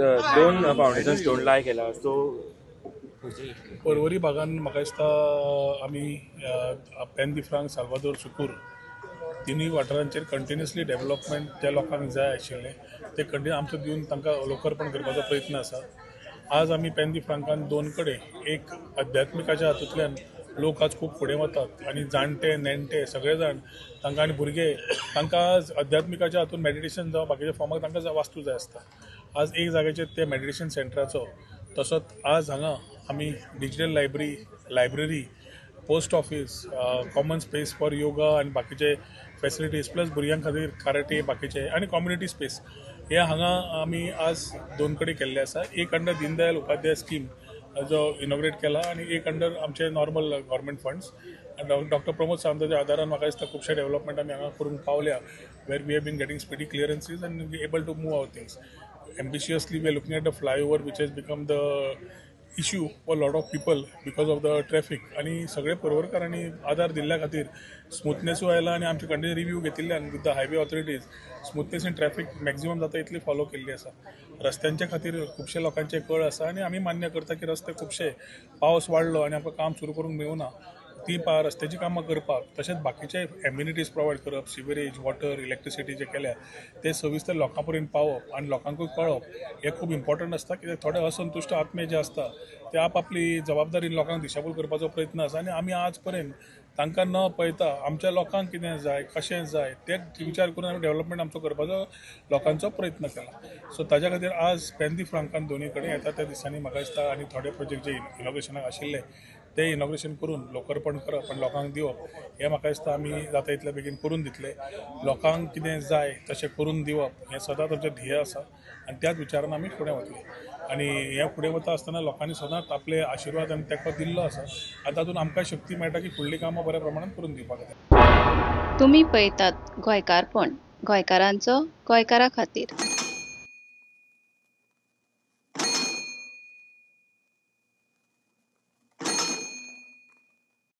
दोन foundation stone लाय केला सो पर्वरी भागान म्हाका दिसता आमी पेन दी फ्रांक, साल्वादोर, सुकूर तिनूय वाठारांचेर कंटिन्युअसली डेव्हलपमेंट ज्या लोकांक जाय आशिल्लें ते कंटिन्यू आमचो दिवन तांकां लोकार्पण करपाचो प्रयत्न आसा. आज आमी पेन दी फ्रांकान दोन कडेन एक अध्यात्मिकाच्या हातूंतल्यान लोक आज खूब फुडें वतात आनी जाणटे नेणटे सगळे जाण तांकां आनी भुरगे तांकां आज अध्यात्मिकाच्या हातून मेडिटेशन जावं बाकीच्या फॉर्माक तांकां वास्तू जाय आसता. आज एक जाग्याचेर ते मेडिटेशन सेंटराचो, तसोच आज हांगा आमी digital library, post office, common space for yoga आनी बाकीचे फेसिलिटीज प्लस भुरग्यां खातीर कराटे बाकीचे आनी कम्युनिटी स्पेस हे हांगा आमी आज दोन कडेन केल्ले आसा. एक अंडर दीनदयाल उपाध्याय स्कीम जो इनॉग्रेट केला आनी एक अंडर आमचे normal government funds. Doctor Pramod सावंताच्या आदारान म्हाका दिसता खुबशे डेव्हलपमेंट आमी हांगा करूंक पावल्या, where we have been getting speedy clearances and be able to move our things. Ambitiously we are looking at the flyover which has become the issue for lot of people because of the traffic आनी सगळे पर्वरकारांनी आदार दिल्ल्या खातीर स्मुथनेसूय आयला आनी आमचे continue review घेतिल्ल्यान with the highway authorities smoothness in traffic maximum जाता इतली फॉलो केल्ली आसा. रस्त्यांच्या खातीर खुबशे लोकांचे कळ आसा आनी आमी मान्य करता की रस्ते खुबशे पावस वाडलो आनी आमकां काम सुरू करूंक मेळुना ती रस्त्याची कामां करपाक, तशेंच बाकीचे एम्युनिटीज प्रोवायड करप, सिवरेज, वॉटर, इलेक्ट्रिसिटी जे केल्या ते सविस्तर लोकां पर्यंत पावप आनी लोकांकूय कळप हें खूब इम्पॉर्टंट आसता. कित्याक थोडे असंतुश्ट आत्मे जे आसता ते आपआपली जबाबदारी लोकांक दिशाभूल करपाचो प्रयत्न आसा आनी आमी आज पर्यंत तांकां न पळयता आमच्या लोकांक कितें जाय कशें जाय ते विचार करून आमी डेव्हलपमेंट आमचो करपाचो लोकांचो प्रयत्न केला. सो ताज्या खातीर आज पेन दी फ्रांकान दोनूय कडेन येता त्या दिसांनी म्हाका दिसता आनी थोडे प्रोजेक्ट जे इनॉग्रेशनाक आशिल्ले ते इनॉग्रेशन करून लोकार्पण करप आनी लोकांक दिवप हें म्हाका दिसता आमी जाता इतले बेगीन करून दितले. लोकांक कितें जाय तशें करून दिवप हें सदांच आमचें ध्येय आसा आनी त्याच विचारान आमी फुडें वतले आनी हें फुडें वता आसतना लोकांनी सदांच आपले आशिर्वाद आनी तेंको दिल्लो आसा आनी तातूंत आमकां शक्ती मेळटा की फुडलीं कामां बऱ्या प्रमाणान करून दिवपा खातीर. तुमी पळयतात गोंयकारपण, गोंयकारांचो गोंयकारा खातीर.